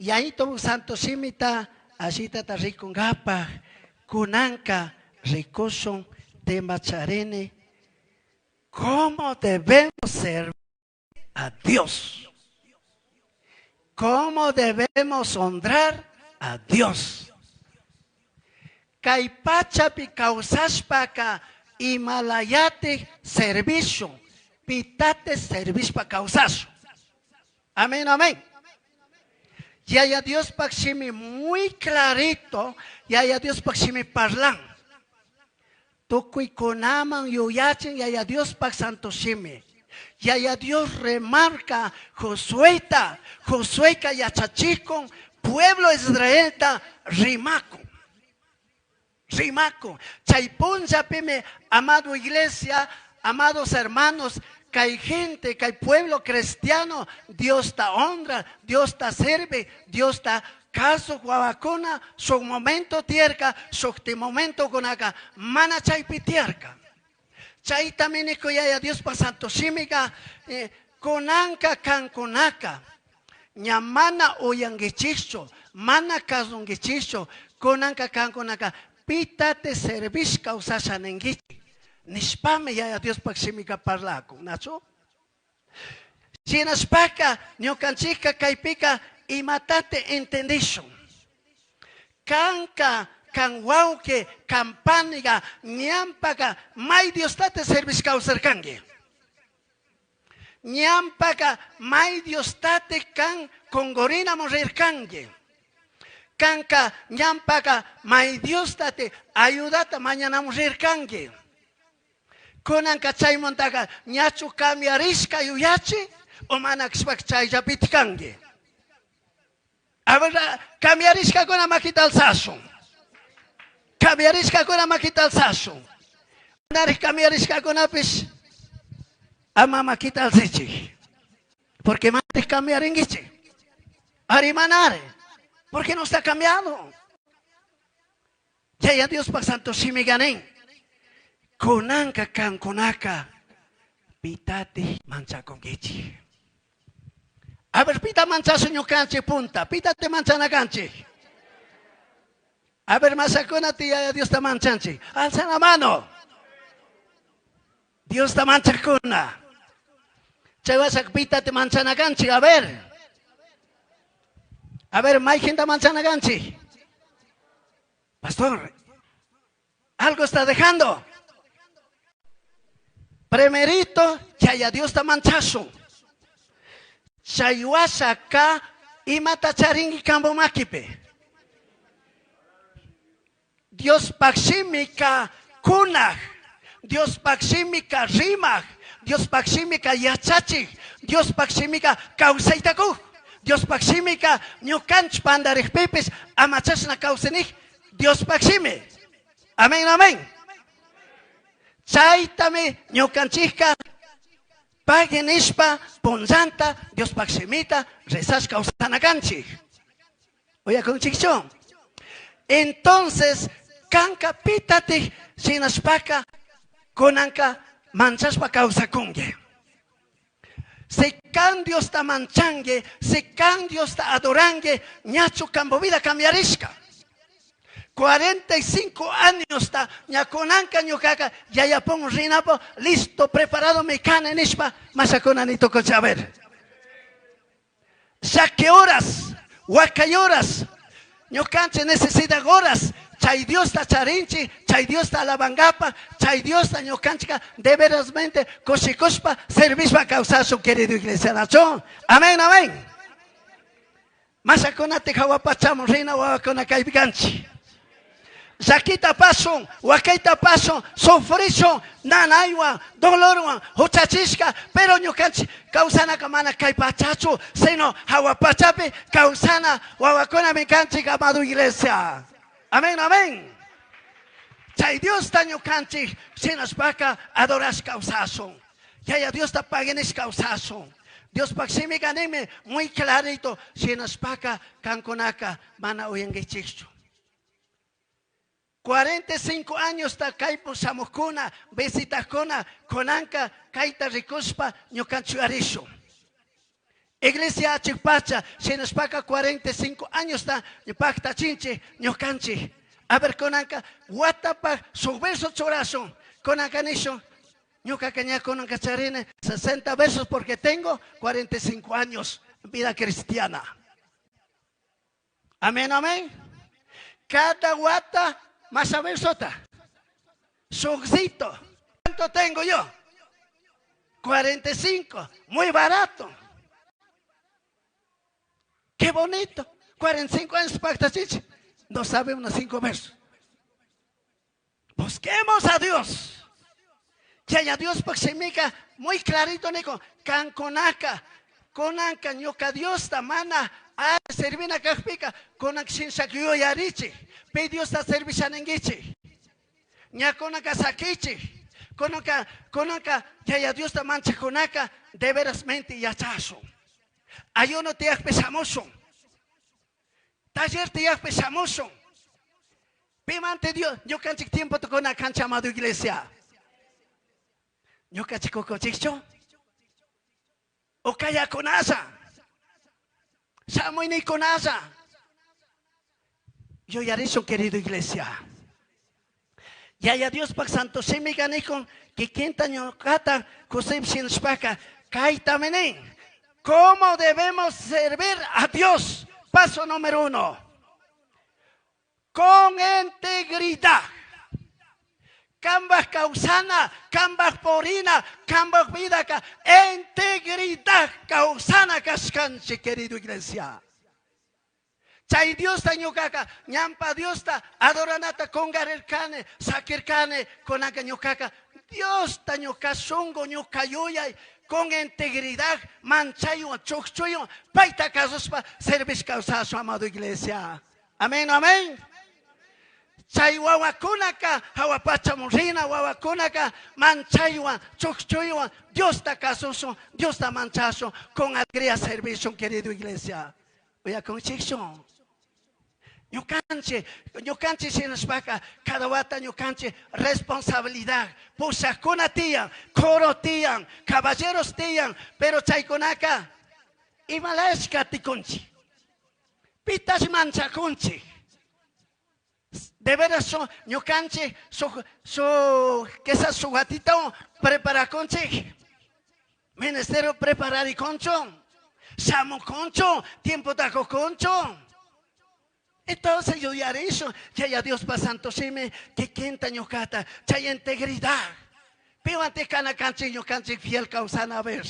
Yaito Santo Shimita allitata rikungapaj kunanka rikushun tema charini cómo debemos servir a Dios. ¿Cómo debemos honrar a Dios? Kay pachapi kawsashpaka imalayati servishun, pitate servishpa kawsashun. Amén, amén. Yaya Diospaj shimi muy clarito, Yaya Diospaj shimi parlan. Tukuykunaman yuyachin Yaya Diospaj santo shimi. Yaya Dios remarca Josueta, Josueka yachachikun, pueblo Israelta rimakun. Rimakun. Chay punllapimi, amado iglesia, amados hermanos, kay gente, kay pueblo cristiano, Dios ta honra, Dios ta sirve, Dios ta kasuk wawakuna, shuk momento tiyarka, shukti momento kunaka, mana chaypi tiyarka. Chaytami niku Yaya Diospa Santo Shimika, kunanka kankunaka, ña mana uyanguichischu, mana kasunguichischu, kunanka kankunaka, pitate servish kawsasha ninguichik. Nishpami Yaya Diospa shimika parlakun, nachu? Shinashpaka ñukanchikka kaypika imatate entendishun. Kanka, kan wawqi, kan paniga, ñampaka may Diostate servish kawsarkanki. Ñampaka may Diostate kan qunqurinamun rirkanki. Kanka ñampaka may Diostate ayudata mañanamun rirkanki. Kunanka chaymuntaka ñachu cambiarishka yuyachi o mana kashpaka chayllapiti kanki. A ver, cambiarishkakuna makita alzashun. Cambiarishkakuna makita alzashun. Manarij cambiarishkakunapish ama makita alzichik. Porque manarij cambiaringuichik. Ari manari. Porque no está cambiado. Yaya Diospaj Santo Shimiga nin. Kunanka kankunaka pitati manchakunkichik. A ver, pita manchashun ñukanchik punta. Pitate manchana kanchik. A ver, masakuna Yaya Diosta manchanchik. Alza la mano. Diosta manchakuna. Chay washa pitate manchana kanchik. A ver. A ver, mayjinta manchana kanchik. Pastor, algo está dejando. Primerito, Yaya Diosta manchashun. Chay washaka imata charinki kambu makipi. Diospaj shimika kunaj, Diospaj shimika rimaj, Diospaj shimika yachachij, Diospaj shimika kawsayta kuj, Diospaj shimika ñukanchik pandarijpipish ama chashna kawsanij, Diospaj shimi. Amén, amén. Chaytami ñukanchikka pagui nishpa punllanta Diospaj shimita rezash kawsana kanchik. Uyakunchikchu? Entonces, kanka pitatik shinashpaka kunanka manchashpa kawsakunki. Si kan Diosta manchanki, si kan Diosta adoranki, ñachu kambu vida cambiarishka. 45 años ta ña kunanka ñukaka yayapun rinapo listo preparado mi kani nishpa mashakuna ni tukuchi. A ver. Llaki horas, wakay horas, ñukanchik necesidad horas, chay Diosta charinchik, chay Diosta alabangapa, chay Diosta ñukanchika de verasmente kushikushpa servishpa kawsashun, querido iglesia nacho. Amén, amén. Mashakunati hawa pachamun rina wawakuna kaypi kanchik. Llakita pasun, wakayta pasun, sufrishun, nanaywan, dolorwan, huchachishka, pero ñukanchik kawsanaka mana kay pachachu, sino hawa pachapi kawsana wawakunami kanchik, amado iglesia. Amén, amén. Chay Diosta ñukanchik shinashpaka adorash kawsashun. Yaya Diosta paginish kawsashun. Diospaj shimika ninmi muy clarito, shinashpaka kankunaka mana uyankichikchu. 45 años ta kaypu shamukuna, visitakuna, kunanka kayta rikushpa ñukanchik arishun. Iglesia achik pacha, shinashpaka 45 añosta pactachinchik ñukanchik. A ver, kunanka watapaj shuk verso churashun. Kunanka nishun, ñukaka ña kunanka charini 60 versos porque tengo 45 años vida cristiana. Amén, amén. Cada wata más versota. Shukcito. ¿Cuánto tengo yo? 45. Muy barato. Qué bonito. 45 años pactachinchik. No sabe unos 5 versos. Busquemos a Dios. Yaya Dios shimika muy clarito nikun. Kankunaka. Kunanka ñuka Diosta mana a servina kajpika kunan shinshak yuyarichik. Pi Diosta servisha ninguichik. Ña kunanka sakichik. Kunanka, kunanka Yaya Diosta manchakunaka de verasmente yachashun. Ayuno tiyakpi shamushun. Taller tiyakpi shamushun. Pimante Dios, ñukanchik tiempo tukuna kancha amado iglesia. Ñukanchik kukunchikchu? O kayakunalla. Shamuy nikunalla. Yuyarishun querido iglesia. Yaya Diospaj Santo Shimika nikun kikinta ñuqata José shinashpaka kaytami nin. ¿Cómo debemos servir a Dios? Paso número 1. Con integridad. Kambaj kawsana, kambaj purina, kambaj vida, integridad kawsana kashkanchik, querido iglesia. Chay Diosta ñukaka, ñampa Diosta adoranata kungarirkani, sakirkani, kunanka ñukaka, Diosta ñuka shunku, ñuka yuyay, con integridad, manchaywan, chukchuywan, payta kasushpa, servish kawsashun, amado iglesia. Amén, amén. Chay wawakunaka, hawa pachamun rina wawakunaka, manchaywan, chukchuywan, Diosta kasushun, Diosta manchashun, con alegría servishun, querido iglesia. Uyakunchikshun. Ñukanchik, ñukanchik shinashpaka, cada wata ñukanchik responsabilidad. Pushakuna tiyan, coro tiyan, caballeros tiyan, pero chaykunaka, imalash katikunchik. Pitash manchakunchik. De veras, su, ñukanchik, su, su, que esa su gatito preparakunchik. Ministerio prepararikunchun. Shamukunchun, tiempo takukunchun. Entonces yo ya haré eso. Ya Dios pa santo shimi, kikinta ñukata, chay integridad. Pero antes kana kanchik ñukanchik fiel kawsana a ver.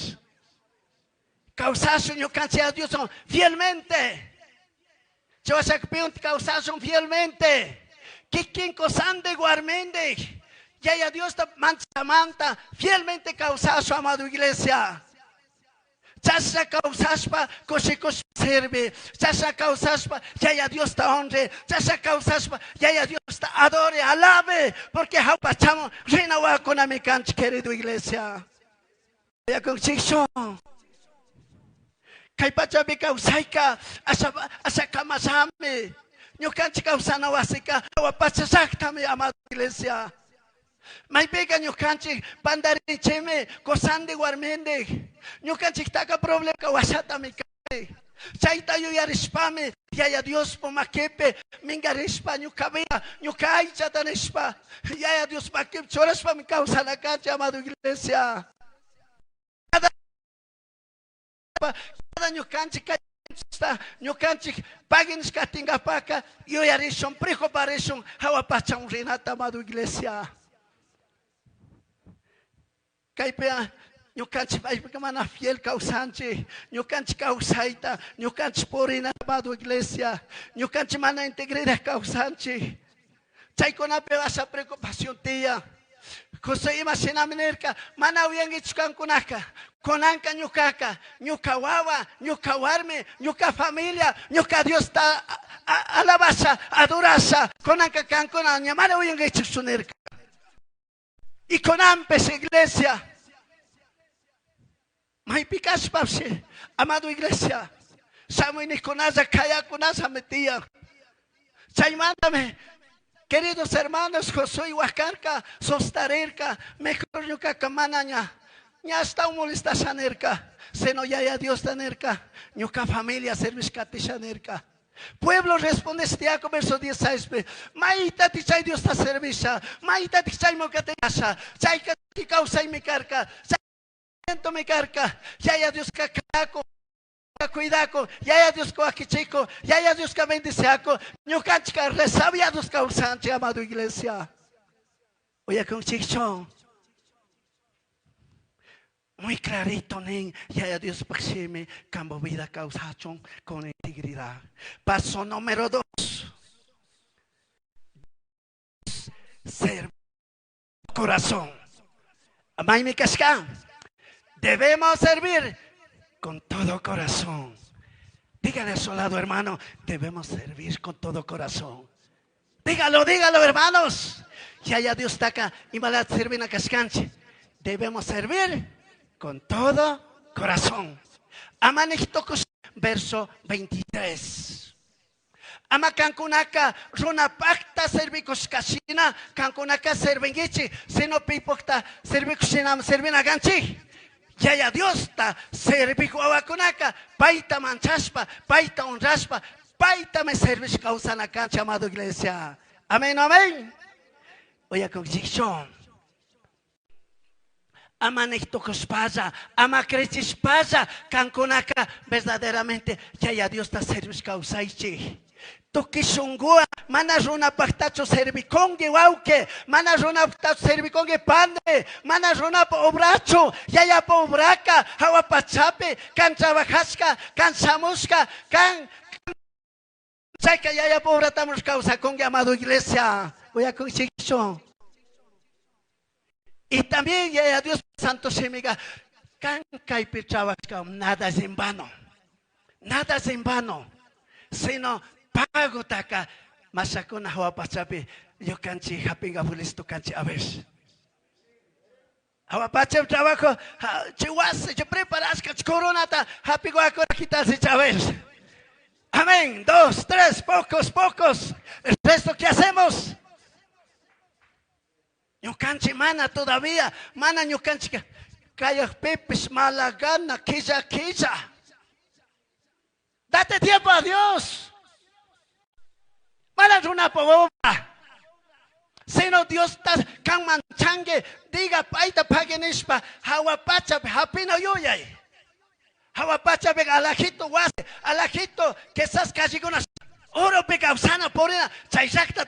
Kawsashun ñukanchik a Dios son fielmente. Chawashak piun kawsashun fielmente. Kikin kosande warminde. Yaya Dios ta manchamanta fielmente kawsashun, amado iglesia. Chasha kawsashpa kushikush sirve. Chasha kawsashpa Yaya Dios ta honre. Chasha kawsashpa Yaya Dios ta adore, alabe. Porque hawpachamo rina wakunami kanchik, querido iglesia. Yakunchikshun. Kay pachapi kawsayka asha asha kamashami. Ñukanchik kawsana wasika hawa pacha llaktami, amado iglesia. Maypiqa ñukanchik pandarinchikmi kusandi warmindik. Ñukanchiktaka problema washatami kani. Chayta yuyarishpami Yaya Diospa makipi minkarishpa ñuka vida, ñuka aychata nishpa Yaya Dios makipi churashpami kawsana kanchik, amado iglesia. Cada cada ñukanchik ñukanchik paginishkatingapaka yuyarishun, preocuparishun hawa pachamun rinata, amado iglesia. Kaypi ñukanchik maypika mana fiel kawsanchik, ñukanchik kawsayta, ñukanchik purina, amado iglesia, ñukanchik mana integridad kawsanchik. Chaykunapi asha preocupación tiyan. José ima shinami nirka, mana uyankichu kankunaka, kunanka ñukaka, ñuka wawa, ñuka warmi, ñuka familia, ñuka Diosta alabasha, adorasha, kunanka kankuna ña mana uyankichu nirka. Y kunanpish iglesia, maypi kashpashi, amado iglesia, shamuy nikunalla, kayakunallami tiyan. Chaymantami, queridos hermanos, Josué wakarka, sostarirka, mejor ñukaka mana ña, ña hasta molestasha nirka. Sino Yaya Diosta nirca, ñuca familia servishcatisha nirca. Pueblo responde tiaco verso 16 pi, maitatik chay Diosta servisha, maitatik chayman catisha, chayka kawsaymi karka, chay karka, Yaya Dioska kako, cuidaco, Yaya Dioska wakichiko, Yaya Dioska bendiciaco, ñukanchika resabiados kawsanchik, amado iglesia. Uyakunchikchu. Muy clarito nin, Yaya Dios shimi, kambo vida kawsachun con integridad. Paso número 2. Ser corazón. Maymi kashka. Debemos servir con todo corazón. Dígale a su lado, hermano, debemos servir con todo corazón. Dígalo, dígalo, hermanos. Yaya Dios está acá y va a servir a kashkanchik. Debemos servir con todo corazón. Amanejtocos, verso 23. Ama kankunaka runapakta servikushkashina, kankunaka servinguichi, sino pipokta servikushina servina ganchi. Yaya Diosta servik wawakunaka, payta manchashpa, payta honrashpa, payta me servish kawsana kanchik, amado iglesia. Amén, amén. Oye, con Ama nihtukushpalla, ama crechishpalla, kankunaka verdaderamente Yaya Diosta servish kawsaychik. Tukuy shunkuwan, mana runapaktachu servikonki wawqi, mana runapaktachu servikonki pani, mana runapa obrachu, Yayapa obraka, hawa pachapi, kan trabajashka, kan shamushka, kan chayka Yayapa obratamush kawsakunki, amado iglesia. Uyakunchikchu. Y también Yaya Dios Santo Shimiga, kan kaypi trabajashka, nada es en vano. Nada es en vano. Sino pagotaka mashakuna hawa pachapi ñukanchik hapinga listo kanchik a ver. Hawa pachapi trabajo, chay wasi, chay preparashka, chay coronata, hapikuakuna quitarse a ver. Amén. 2, 3, pocos, pocos. El resto, ¿qué hacemos? Ñukanchik mana todavía, mana ñukanchik kayakpipis malagana, quilla, quilla. Date tiempo a Dios. Mana runa obra. Sino Dios ta kan manchangue, diga paita pague nishpa, hawa pacha hapina yuyay. Hawa pacha pe alajito wasi, alajito quizás calligunas oro pe kawsana purina, chay llaqta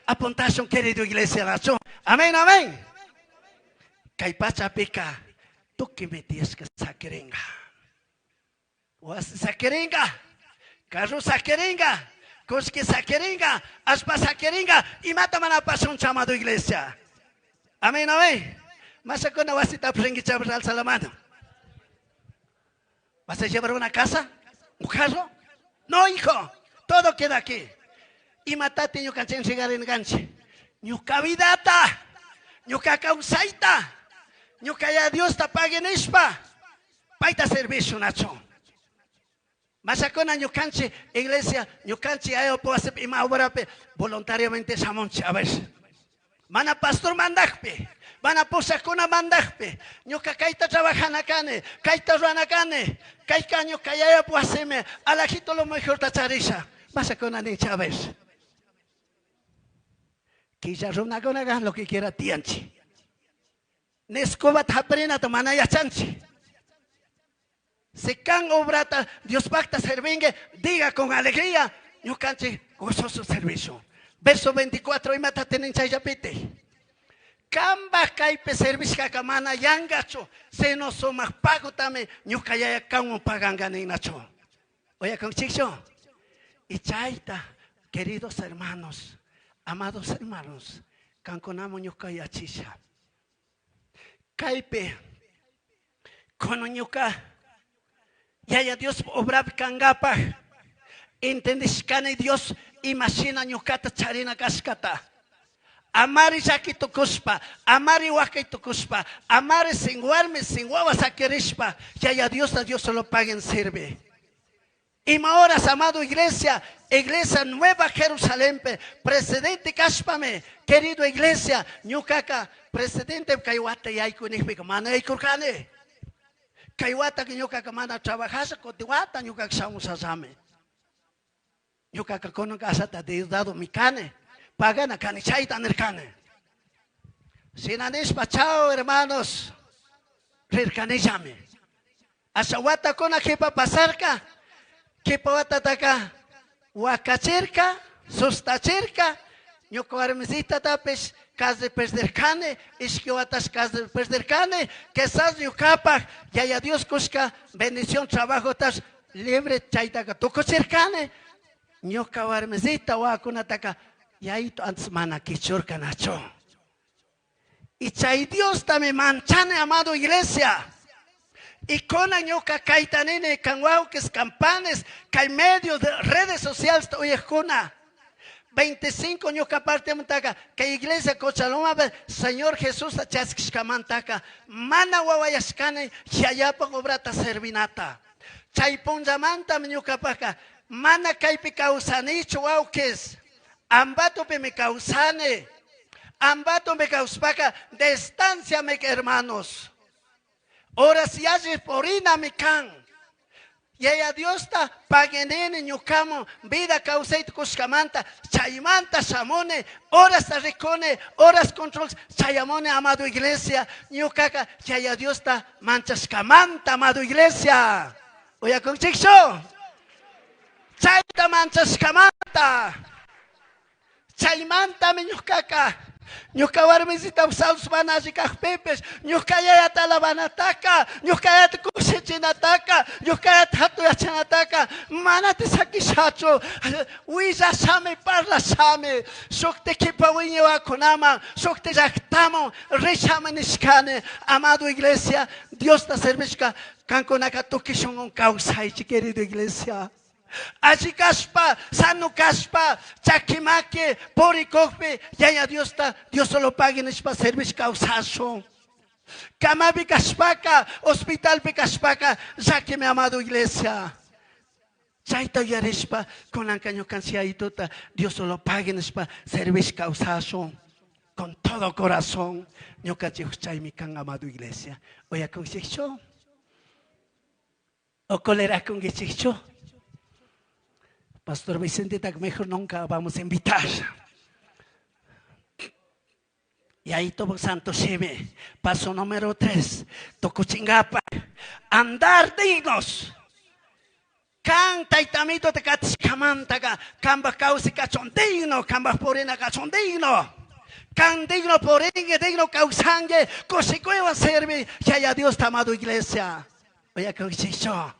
apuntashun querido iglesia nacho. Amén, amén. Kay pachapika tukuy tiyashka sakiringa. Wasi sakiringa, carro sakiringa, kullki sakiringa, allpa sakiringa, imata mana apashun amado iglesia. Amén, amén. Mashakuna wasita aprinki chavas alza la mano. ¿Vas a llevar una casa? ¿Un carro? No, hijo. Todo queda aquí. Imatati ñukanchik entregarin ganchi. Ñuka vidata, ñuka kawsayta, ñuka ya Diosta pague nishpa. Payta servicio nacho. Mashakuna ñukanchik iglesia, ñukanchik ayo puedo hacer ima obrape voluntariamente shamunchik a ver. Mana pastor mandakpi, mana pushakuna mandakpi, ñuka kayta trabajana kani, kayta ruana kani, kayka ñuka yaya puasime, alajito lo mejor tacharisha. Mashakuna ninchik a ver. Killa runakuna hagan lo que quiera tianchi. Nescoba taprinata mana yachanchi. Si kan obrata Dios pacta servingue, diga con alegría, ñukanchik gozoso servicio. Verso 24, imata tenen chayapite. Kamba kaypi servishkaka mana yangachu, sino sumaq pagotami ñuka yaya kanwan paganka ninachu. Uyakunchikchu. Y chayta, queridos hermanos, amados hermanos, kankunaman ñuka yachisha. Kaypi, kunan ñuka, yaya Dios obrapi kankapaj, entendishkani Dios imashina ñukata charina kashkata. Amari llaki tukushpa, amari wakay tukushpa, amari sin warmi, sin wawa sakirishpa, yaya Dios a Dios solo paguen sirve. Ima horas, amado iglesia, iglesia Nueva Jerusalén, presidente kashpame, querido iglesia, ñukaka, presidente kay wata yayku nijpika, mana yaykurkani. Kay wataka ñukaka mana trabajasha, kutin wata ñukaka shamushallami. Ñukaka kunanka ashata deudadomi kani, pagana kani chayta nirkani. Shina nishpa, chao hermanos, rirkanillami. Asha watakuna kipa pasarka, kipa watataka wakachirka, sustachirka, ñuka warmisitatapish casi perderkani, ishki watash casi perderkani, quizás ñukapaj Yaya Dios kushka bendición trabajotash libre chaytaka tukuchirkani, ñuka warmisita wawakunataka yayito antes mana kichurkanachu. Y chay Diostami manchani, amado iglesia. Y kunan ñuka kayta nini kan wawkis, kan panes, kay medio de redes sociales uyajkuna. 25 ñuka partemantaka kay iglesia Cochaloma Señor Jesús chaskishkamantaka mana wawayashkani Yayapaj obrata servinata. Chay punllamantami ñukapajka mana kaypi kawsanichu wawkis. Ambatopimi kawsani. Ambatopi kawsapaka distanciami hermanos. Horas yalli purinami kan. Yaya Diosta paguenini ñukamu vida kawsayta kushkamanta chaymanta shamuni horas rikuni horas control chayamuni amado iglesia ñukaka Yaya Diosta manchashkamanta amado iglesia. Uyakunchikchu? Chayta manchashkamanta. Chaymantami ñukaka ñuka warmisita salus mana alli kajpipish ñuka yayata alabanataka ñuka yayata kushichinataka ñuka yayata hatuyachinataka manati sakishachu willashami parlashami shukti kipa wiñawakunaman shukti llaktaman rishami nishkani amado iglesia Diosta servishka kankunaka tukuy shunqun kawsaychik querido iglesia. Alli kashpa, sano kashpa, chaki maki, purikukpi, Yaya Diosta, Dios solo pague nishpa servish kawsashun. Camapi kashpaka, hospitalpi kashpaka, llakimi amado iglesia. Chayta uyarishpa, kunanka ñukanchik yayituta, Dios solo pague nishpa servish kawsashun. Con todo corazón, ñukanchik chaymi kan amado iglesia. Uyakunchikchu? O colerakunkichikchu? Pastor Vicente, mejor nunca vamos a invitar. Y ahí todo Santo Shime. Paso número 3. Tukuchingapa. Andar dignos. Kan taytamito te katishkamantaka. Kamba kawsi kachun digno. Kamba purina kachun digno. Kan digno puringue, digno kawsangue. Kushikuywan servi. Yaya Dios ta amado iglesia. Uyakunkichikchu?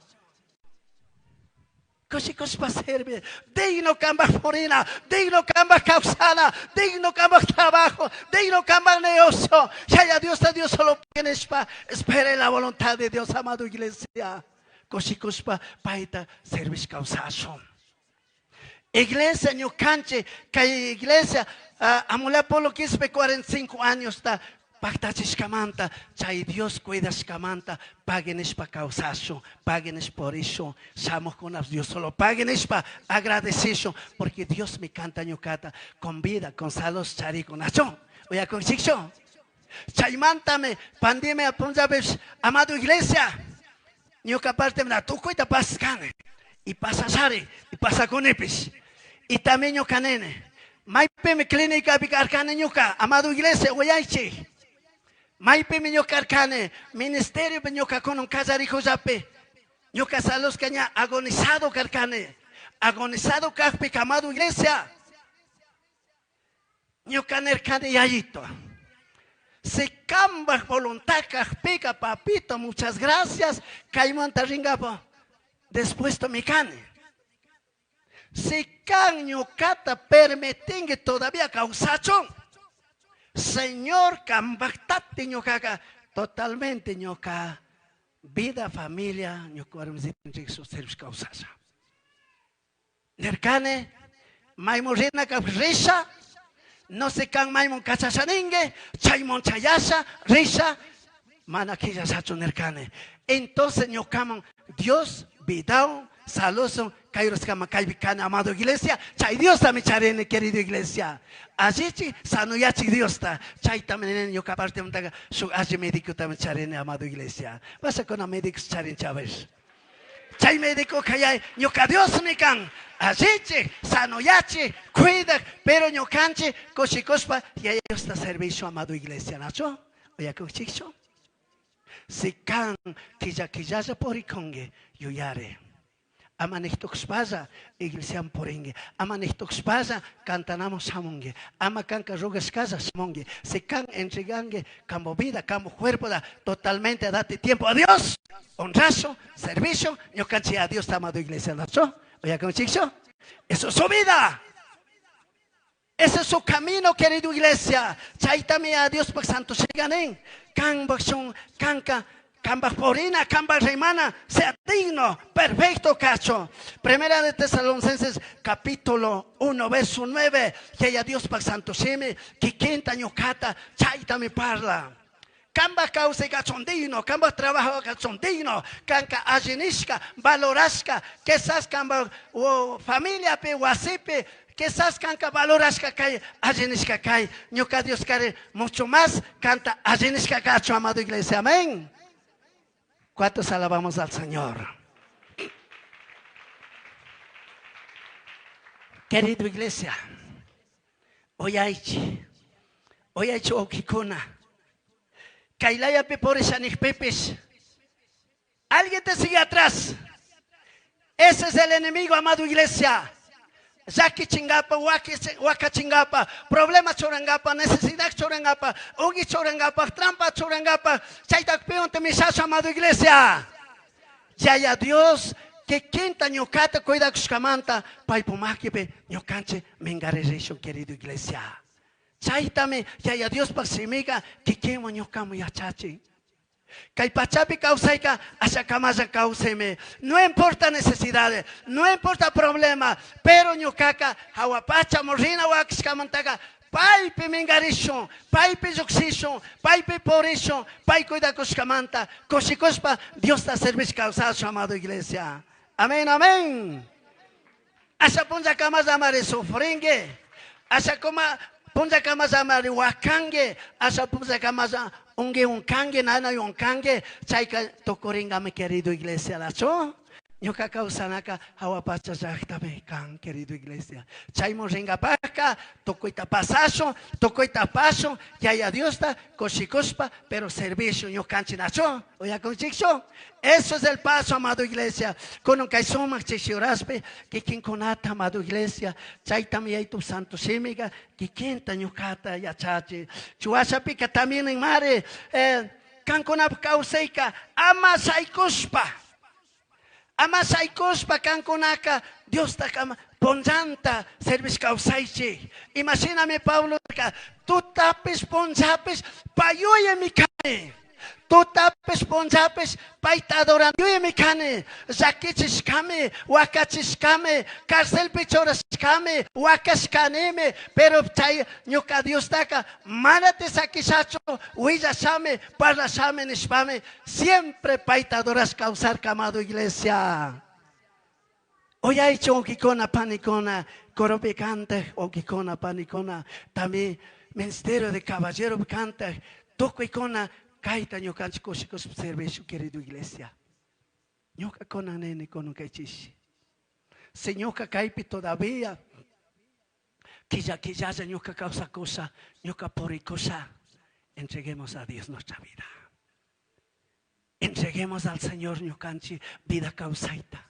Kushikushpa servi. Digno kamba purina, digno kamba kawsana, digno kamba trabajo, digno kamba negocio. Yaya Dios ta Dios solo nishpa. Espere la voluntad de Dios, amado iglesia. Kushikushpa payta servish kawsashun. Iglesia ñukanchik, kay iglesia, Amulapolo Quispe 45 años ta paktachishkamanta, chay Dios cuidashkamanta, pague nishpa kawsashun, pague nishpa purishun, shamuqkuna Dios solo pague nishpa agradecishun, porque Dios mi kanta ñukata con vida, con salud charikunachun. Uyakunchikchu? Chaymantami pandemia punllapish, amado iglesia, ñuka parte na tukuyta paskani, y pasashari, y pasakunipish. Y también ñuka nene, maypimi clínica karkani ñuka, amado iglesia, uyaychik. Maypimi ñuka karkani, ministerio ñuka kunan kallarikullapi, ñuka saludka ña agonizado karkani, agonizado kajpi, amado iglesia, ñuka nirkani yayito. Si kambaj voluntad kajpika, papito, muchas gracias, kaymanta ringapo, después mikani. Si kan ñukata permitingue todavía kawsachun, Señor, kambajtati ñukaka, totalmente ñuka vida, familia, ñuka warmisita servicio kawsasha. Nirkani, maymun rina risha, no sé kan maymun kachashaningue, chaymun chayasha, risha, mana killashachu nirkani. Entonces ñukaman Dios vidawan Salusun kay uraskama kaypi kani amado iglesia. Chay Diostami charini querido iglesia. Allichik sanuyachik Diosta. Chaytami nini ñuka partemantaqa shuk alli medicotami charini amado iglesia. Vasakuna médicos charin chaves. Chay médicoka yay ñuka Diosmi kan. Allichik, sanuyachik, cuidak, pero ñukanchik kushikuspa Yaya Diosta servicio amado iglesia nachu? Uyakunchikchu? Si kan killa killalla purikunki yuyari. Ama niqtukushpalla iglesiaman purinki. Ama niqtukushpalla cantanaman shamunki. Ama kanka rogashkalla shamunki. Si kan entreganki kampu vida, kampu cuerpoda totalmente date tiempo a Dios. Honrazo, servicio, ñukanchik a Dios amado iglesia nachu? Uyakunchikchu? Eso es su vida. Ese es su camino, querido iglesia. Chaytami a Dios santo nin. Kanpaj shun kanka kanpaj purina, kanpaj rimana, sea digno, perfecto kachun. Primera de Tesalonicenses capítulo 1, verso 9. Yaya Diospaj santo shimi, kikinta ñukata, chaytami parla. Kanpaj kawsay kachun digno, kanpaj trabajo kachun digno, kanka allinishka, valorashka, quizás kanpaj familiapi, wasipi, quizás kanka valorashka kay, allinishka kay, ñuka Dios kare mucho más kanta allinishka kachun, amado iglesia, amén. ¿Cuántos alabamos al Señor? Querido iglesia, uyaychi, uyaychi wawkikuna, kaylayapi purisha nijpipis, alguien te sigue atrás. Ese es el enemigo, amado iglesia. Llakichingapa, wakachingapa, problema churangapa, necesidad churangapa, ugi churangapa, trampa churangapa, chayta pionte mishacho, amado iglesia. Yaya Dios, kikinta ñukata cuidakushkamanta, paypu makipi ñukanchik mingaririshun, querido iglesia. Chaytami Yaya Diospaj shimika kikinwan ñukaman yachachin. Kay pachapi kawsayka ashakamalla kawsaymi. No importa necesidades, no importa problema, pero ñukaka hawa pachaman rina wakishkamantaka paypi mingarishun, paypi llukshishun, paypi purishun, pay cuidakushkamanta kushikushpa Diosta servish kawsashun, amado iglesia. Amén, amén. Asha punllakamalla amari sufrinki, asha kuma punllakamalla amari wakanki, asha punllakamalla ungi unkanki, nanay unkanki, chayka tukuringami, querido iglesia, nachu? Ñuka kawsanaka hawa pacha llaktami kan, querido iglesia. Chayman ringapajka tukuyta pasashun, tukuyta apashun, Yaya Diosta kushikushpa, pero servicio ñukanchik nachu? Uyakunchikchu? Eso es el paso, amado iglesia. Kunan kay sumak chishi horaspi, kikinkunata, amado iglesia, chaytami Yaytu Santo shimika, kikinta ñukata yachachi. Chuwashapika también en mare, kankunapaj kawsayka ama shaykushpa. Ama shaykushpa kankunaka Diosta kama punllanta servish kawsaychik. Imashinami Pablo tutapis punllapis payuyami kani. Tutapis punllapis payta adoranduyami kani. Llakichishkami, wakachishkami, carcelpi churashkami, wakashkanimi, pero chay ñuka Diostaka mana te sakishachu, willashami, parlashami nishpami, siempre payta adorash kawsarka, amado iglesia. Uyaychi wawkikuna, panikuna, coropi kantaq, wawkikuna, panikuna, también ministerio de caballero kantaq, tukuykuna kayta ñukanchik kushikushpa servicio, querido iglesia. Ñuka kunan nini kunan kay chishi. Si ñuka kaypi todavía quilla quillalla ñuka kawsakusha, ñuka purikusha, entreguemos a Dios nuestra vida. Entreguemos al Señor ñukanchik vida kawsayta.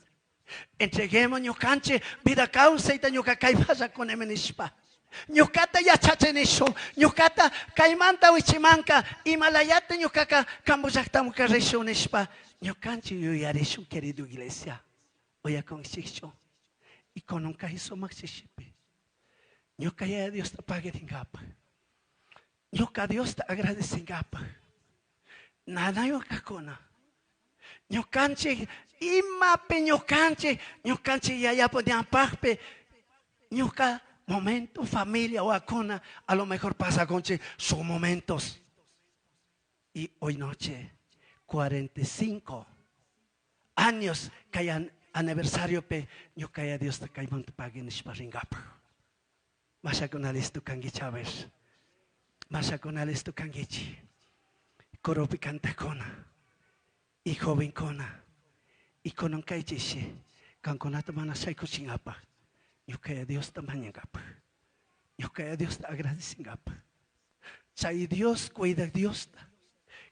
Entreguemos ñukanchik vida kawsayta ñuka kaypalla kunimi nishpa. Ñukata yachachinishun, ñukata kaymanta wichimanka, imalayata ñukaka kampu llaktamanka rishun nishpa, ñukanchik yuyarishun, querido iglesia. Uyakunchikchu. Y kunan kay sumak chishipi. Ñuka Yaya Diosta pagarinkapaj. Ñuka Diosta agradecinkapaj. Nanaywan kajkuna. Ñukanchik imapi ñukanchik, ñukanchik Yayapa ñawpajpi, ñuka momento, familia wakuna, a lo mejor pasakunchik sus momentos. Y hoy noche, 45 años kay aniversariopi ñuka Yaya Diosta kaymanta pagui nishpa ringapaj. Mashakuna listo kanguichi a ver. Mashakuna listo kanguichi. Coropi cantakuna y jovencuna y kunan kaychishi kankunata mana shaykuchinkapaj ñuka Yaya Diosta mañankapaj. Ñuka Yaya Diosta agradecinkapaj. Chay Dios cuidak Diosta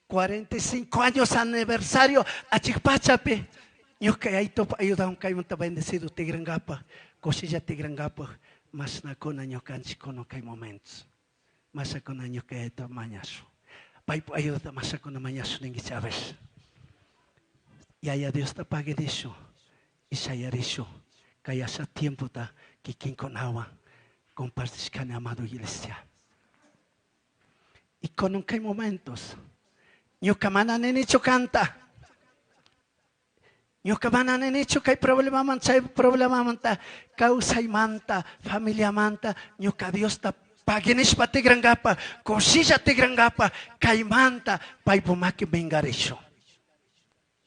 45 años aniversario achik pachapi ñuka Yayitopa ayudawan kaymanta bendecido tigrankapaj kushilla tigrankapaj mashnakuna ñukanchik kunan kay momentos mashakuna ñuka Yayito mañashun paypa ayudata mashakuna mañashun ninguichik a ver Yaya Diosta pagui nishun y shayarishun kay asha tiempota kikinkunawan compartishkani amado iglesia. Y kunan kay momentos ñuka mana ninichu kanta. Ñuka mana ninichu kay problemaman chay problemamanta kawsaymanta familiamanta ñuka Diosta pagui nishpa tigrankapa kushilla tigrankapa kaymanta paypu maki mingarishun.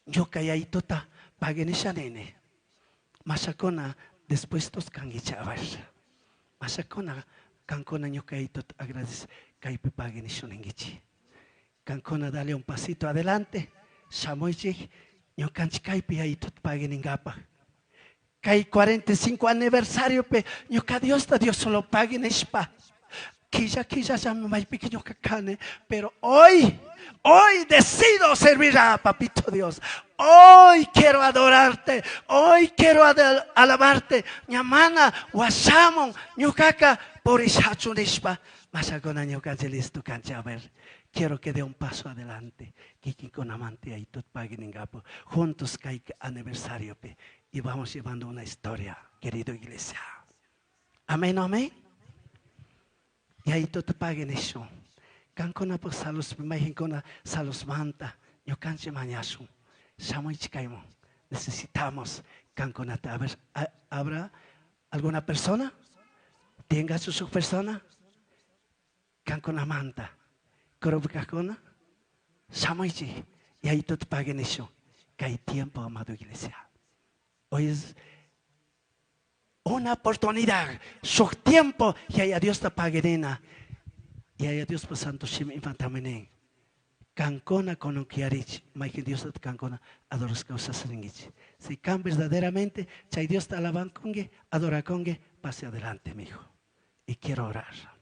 Ñuka Yayituta pagui nisha nini. Mashakuna dispuestos kanguichi a ver. Mashakuna kankuna ñuka Yayituta agradece kaypi pagui nishun ninguichi. Kankuna dale un pasito adelante. Shamuychik ñukanchik kaypi Yayituta pagui ningapaj. Kay 45 aniversariopi ñuka Diosta Dios solo pagui nishpa. Quilla quillallami maypika ñuka kani, pero hoy, hoy decido servir a Papito Dios. Hoy quiero adorarte, hoy quiero alabarte. Ñamana washamun ñukaka purishachu nishpa. Mashakuna ñukanchik listo kanchik. A ver, quiero que dé un paso adelante. Kikinkunamanta Yayituta pagui ningapu. Juntos kay aniversariopi. Y vamos llevando una historia, querido iglesia. Amén, amén. Yayituta pagui nishun. Kankunapaj saluspi mayqinkuna salusmanta ñukanchik mañashun. Shamuychik kayman. Necesitamos kankunata. A ver, ¿habrá alguna persona? ¿Tenga su persona? Kankunamanta. Coropi kajkuna? Shamuychik. Yayituta pagui nishun. Kay tiempo, amado iglesia. Hoy es una oportunidad. Su tiempo. Yaya Diosta paguirina. Yaya Diospa santo shimi imataminin. Kankuna konunkiarich. Mayqin Diosta kankuna adorasqa kawsasrinkichik. Si kan verdaderamente chay Diosta alabankunki, adorakunki, pase adelante, mijo. Y quiero orar.